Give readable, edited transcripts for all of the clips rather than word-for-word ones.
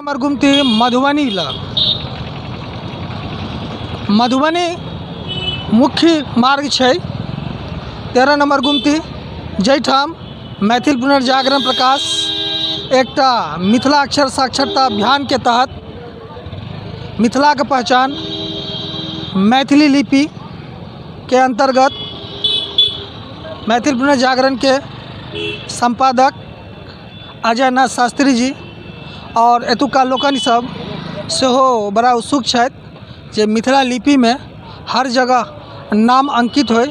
Number गुमती Madhubani लग। मधुबनी मुख्य मार्ग छै 13 नंबर गुमती, जाहिठाम मैथिल पुनर्जागरण प्रकाश एकटा मिथिलाक्षर साक्षरता अभियानके तहत मिथिलाके पहचान मैथिली लिपिके अन्तर्गत मैथिल पुनर्जागरणके सम्पादक अजय नाथ शास्त्री जी आओर एतुका लोकनि सब सेहो बड़ा उत्सुक छथि जे मिथिला लिपिमे हर जगह नाम अङ्कित होइ,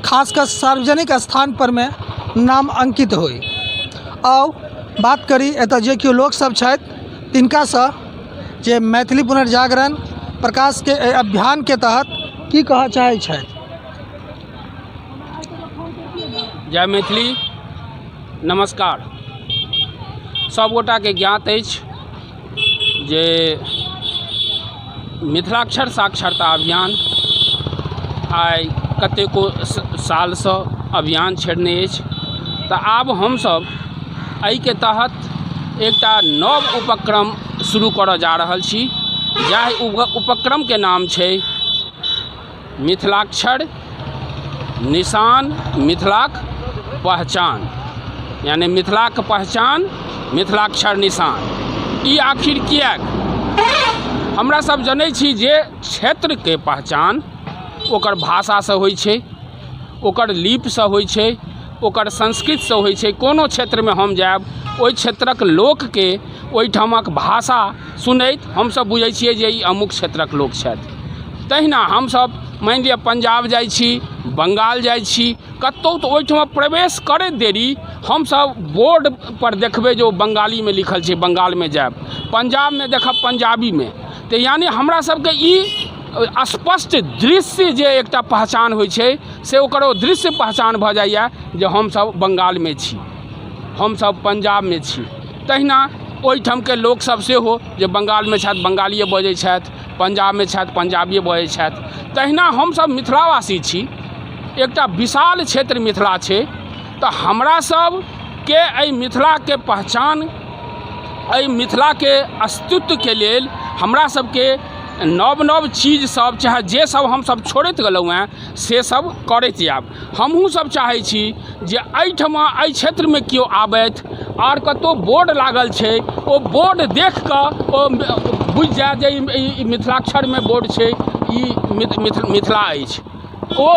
खास कऽ सार्वजनिक स्थान परमे नाम अङ्कित होइ। आउ बात करी एतऽ जे केओ लोकसब छथि तिनकासँ जे मैथिली पुनर्जागरण प्रकाशके एहि अभियानके तहत की कहऽ चाहै छथि। जय मैथिली। नमस्कार। सभगोटाके ज्ञात अछि जे मिथिलाक्षर साक्षरता अभियान आइ कतेको सालसँ अभियान छेड़ने अछि। तऽ आब हमसभ एहिके तहत एकटा नव उपक्रम शुरू करय जा रहल छी, जाहि उपक्रमके नाम छै मिथिलाक्षर निशान मिथिलाक पहचान, यानि मिथिलाक पहचान मिथिलाक्षर निशान। ई आखिर किएक? हमरा सब जनै छी जे क्षेत्रके पहचान ओकर भाषासँ होइ छै, ओकर लिपिसँ होइ छै, ओकर संस्कृतिसँ होइ छै। कोनो क्षेत्रमे हम जायब, ओहि क्षेत्रक लोकके ओहिठामक भाषा सुनैत हमसभ बुझै छियै जे ई अमुक क्षेत्रक लोक छथि। तहिना हमसभ मानि लिअ पंजाब जाइ छी, बङ्गाल जाइ छी, कतहु तऽ ओहिठमा प्रवेश करैत देरी हमसभ बोर्डपर देखबै जे ओ बङ्गालीमे लिखल छै, बङ्गालमे जायब, पंजाबमे देखब पंजाबीमे। तऽ यानि हमरा सभके ई स्पष्ट दृश्य जे एकटा पहचान होइ छै से ओकर ओ दृश्य पहचान भऽ जाइए जे हमसभ बङ्गालमे छी, हमसभ पंजाबमे छी। तहिना ओहिठामके लोकसभ सेहो जे बङ्गालमे छथि बङ्गालिए बजै छथि, पंजाबमे छथि पंजाबिए बजै छथि। तहिना हमसभ मिथिलावासी छी, एकटा विशाल क्षेत्र मिथिला छै, तऽ हमरा सभके एहि मिथिलाके पहचान, एहि मिथिलाके अस्तित्वके लेल हमरा सभके नव नव चीज सब चाहे जे सब हमसभ छोड़ैत गेलहुँ हेँ से सब करैत जायब। हमहूँ सब चाहै छी जे एहिठमा एहि क्षेत्रमे केओ आबथि आओर कतहु बोर्ड लागल छै, ओ बोर्ड देखि कऽ ओ बुझि जायत जे ई मिथिलाक्षरमे बोर्ड छै, ई मिथिला अछि। ओ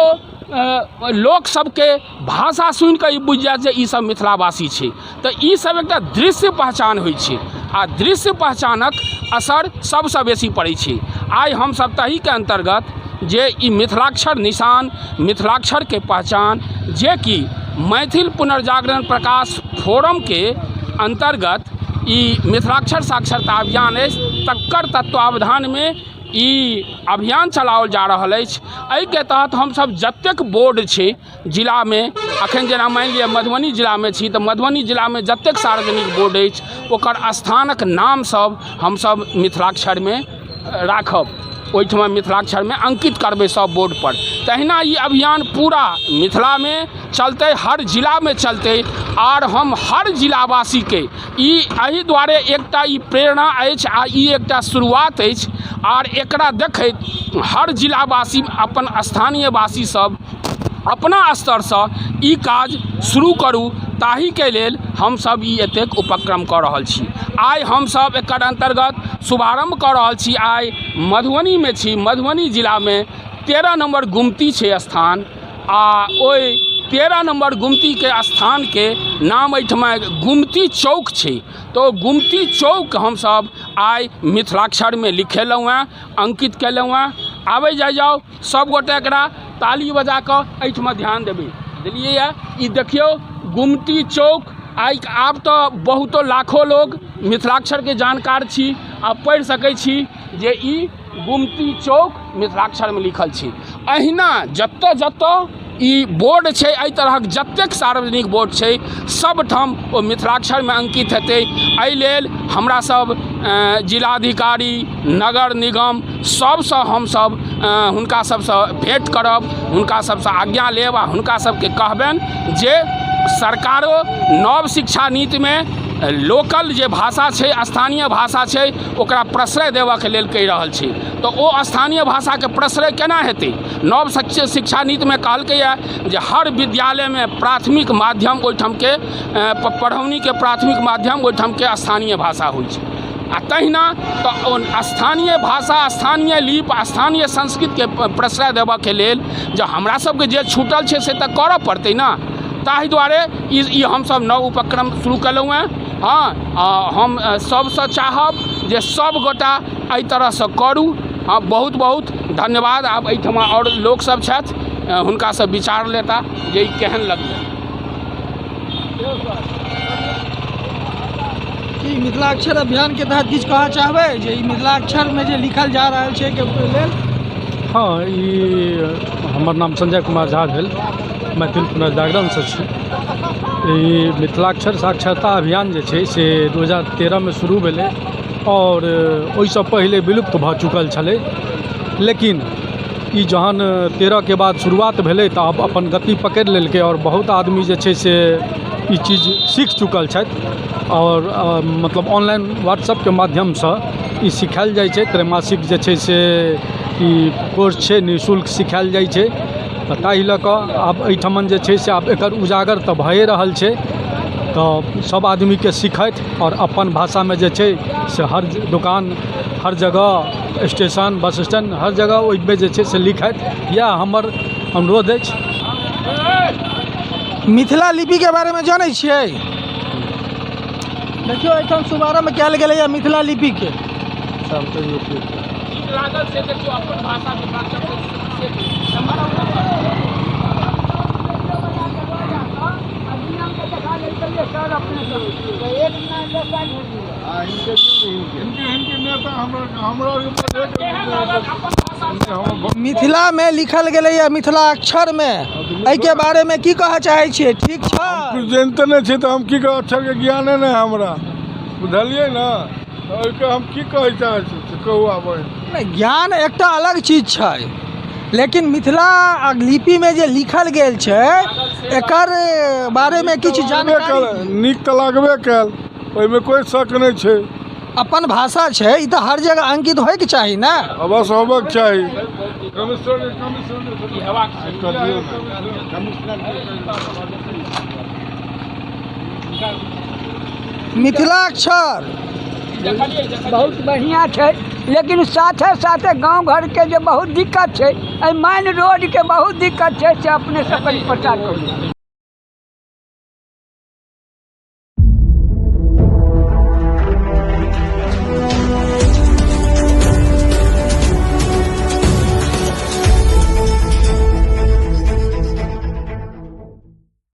लोकसभके भाषा सुनि कऽ ई बुझि जायत जे ईसभ मिथिलावासी छै। तऽ ईसभ एकटा दृश्य पहचान होइ छै आ दृश्य पहचानक असर सभसँ बेसी पड़ै छै। आइ हमसभ ताहिके अन्तर्गत जे ई मिथिलाक्षर निशान, मिथिलाक्षरके पहचान, जेकि मैथिल पुनर्जागरण प्रकाश फोरमके अन्तर्गत ई मिथिलाक्षर साक्षरता अभियान अछि, तकर तत्वावधानमे ई अभियान चलाओल जा रहल अछि। एहिके तहत हमसभ जतेक बोर्ड छै जिलामे, अखन जेना मानि लिअ मधुबनी जिलामे छी तऽ मधुबनी जिलामे जतेक सार्वजनिक बोर्ड अछि ओकर स्थानक नाम सब हमसब मिथिलाक्षरमे राखब, ओहिठमा मिथिलाक्षरमे अङ्कित करबै सब बोर्डपर। तहिना ई अभियान पूरा मिथिलामे चलतै, हर जिलामे चलतै। आर हम हर जिलावासीके ई एहि दुआरे एकटा ई प्रेरणा अछि आ ई एकटा शुरुआत अछि, आर एकरा देखैत हर जिलावासी अपन स्थानीयवासी सब अपना स्तरसँ ई काज शुरू करू, ताहिके लेल हमसभ ई एतेक उपक्रम कऽ रहल छी। आइ हमसभ एकर अन्तर्गत शुभारम्भ कऽ रहल छी। आइ मधुबनीमे छी, मधुबनी जिलामे 13 नम्बर गुमती छै स्थान, आ ओहि 13 नम्बर गुमतीके स्थानके नाम एहिठमा गुमती चौक छै। तऽ ओ गुमती चौक हमसभ आइ मिथिलाक्षरमे लिखेलहुँ हेँ, अङ्कित केलहुँ हेँ। आबै जाइ जाउ सभगोटे एकरा ताली बजा कऽ एहिठमा ध्यान देबै। देलियैए? ई देखियौ गुमती चौक। आइ आब तऽ बहुतो लाखो लोग मिथिलाक्षरके जानकार छी आ पढ़ि सकै छी जे ई गुमती चौक मिथिलाक्षरमे लिखल छै। अहिना जतऽ जतऽ ई बोर्ड छै, एहि तरहक जतेक सार्वजनिक बोर्ड छै सबठाम ओ मिथिलाक्षरमे अङ्कित हेतै। एहि लेल हमरा सब जिलाधिकारी, नगर निगम सबसँ हमसब हुनका सबसँ भेँट करब, हुनका सबसँ आज्ञा लेब आ हुनका सबके कहबनि जे सरकारो नव शिक्षा नीतिमे लोकल जे भाषा छै, स्थानीय भाषा छै, ओकरा प्रश्रय देबऽके लेल कहि रहल छी। तऽ ओ स्थानीय भाषाके प्रश्रय केना हेतै? नव शिक्षा नीतिमे कहलकैए जे हर विद्यालयमे प्राथमिक माध्यम ओहिठामके पढ़ौनीके प्राथमिक माध्यम ओहिठामके स्थानीय भाषा होइ छै। आ तहिना तऽ ओ स्थानीय भाषा, स्थानीय लिपि, स्थानीय संस्कृतिके प्रश्रय देबऽके लेल जे हमरा सबके जे छूटल छै से तऽ करऽ पड़तै ने। ताहि दुआरे ई ई हमसब नव उपक्रम शुरू केलहुँ हेँ। हँ, आ हम सबसँ चाहब जे सबगोटा एहि तरहसँ करू। हँ, बहुत बहुत धन्यवाद। आब एहिठमा आओर लोकसब छथि, हुनकासँ विचार लेता जे ई केहन लगलै। की मिथिलाक्षर अभियानके तहत किछु कहऽ चाहबै जे ई मिथिलाक्षरमे जे लिखल जा रहल छै के लेल? हँ, ई हमर नाम संजय कुमार झा भेल, मैथिल पुनर्जागरणसँ छी। ई मिथिलाक्षर साक्षरता अभियान जे छै से 2013मे शुरू भेलै आओर ओहिसँ पहिले विलुप्त भऽ चुकल छलै, लेकिन ई जहन 13के बाद शुरुआत भेलै तऽ आब अपन गति पकड़ि लेलकै आओर बहुत आदमी जे छै से ई चीज सीख चुकल छथि आओर मतलब ऑनलाइन व्हाट्सअपके माध्यमसँ ई सिखायल जाइ छै। त्रैमासिक जे छै से ई कोर्स छै, निःशुल्क सिखायल जाइ छै। तऽ ताहि लऽ कऽ आब एहिठमन जे छै से आब एकर उजागर तऽ भए रहल छै। तऽ सभ आदमीके सीखथि आओर अपन भाषामे जे छै से हर दोकान, हर जगह, स्टेशन, बस स्टैंड, हर जगह ओहिमे जे छै से लिखथि, इएह हमर अनुरोध अछि। मिथिला लिपिके बारेमे जनै छियै? देखियौ, एहिठाम शुभारम्भ कयल गेलैए मिथिला लिपिके। नीक लागल से देखियौ, अपन भाषा मिथिलाक्षर से। केहन लागल अपन भाषा? मिथिलामे लिखल गेलैए मिथिलाक्षरमे, एहिके बारेमे की कहऽ चाहै छियै? ठीक छै? कुछ जानिते नहि छी तऽ हम की कहब? अक्षरके ज्ञाने नहि हमरा, बुझलियै ने? तऽ ओहिके हम की कहै चाहै छी से कहू आब अहीं। नहि, ज्ञान एकटा अलग चीज छै, लेकिन मिथिला लिपिमे जे लिखल गेल छै एकर बारेमे किछु लागबे जानकारी? कयल, नीक तऽ लागबे कयल, ओहिमे कोइ शक नहि छै। अपन भाषा छै ई, तऽ हर जगह अंकित होइके चाही ने। अवश्य होबक चाही। कमिश्नर, कमिश्नर ई हेबाक चाही। मिथिलाक्षर देखलियै, देखलियै। बहुत बढ़िआँ छै, लेकिन साथे साथे गाँव घरके जे बहुत दिक्कत छै, एहि मेन रोडके बहुत दिक्कत छै, से अपने सब कनि प्रचार करू।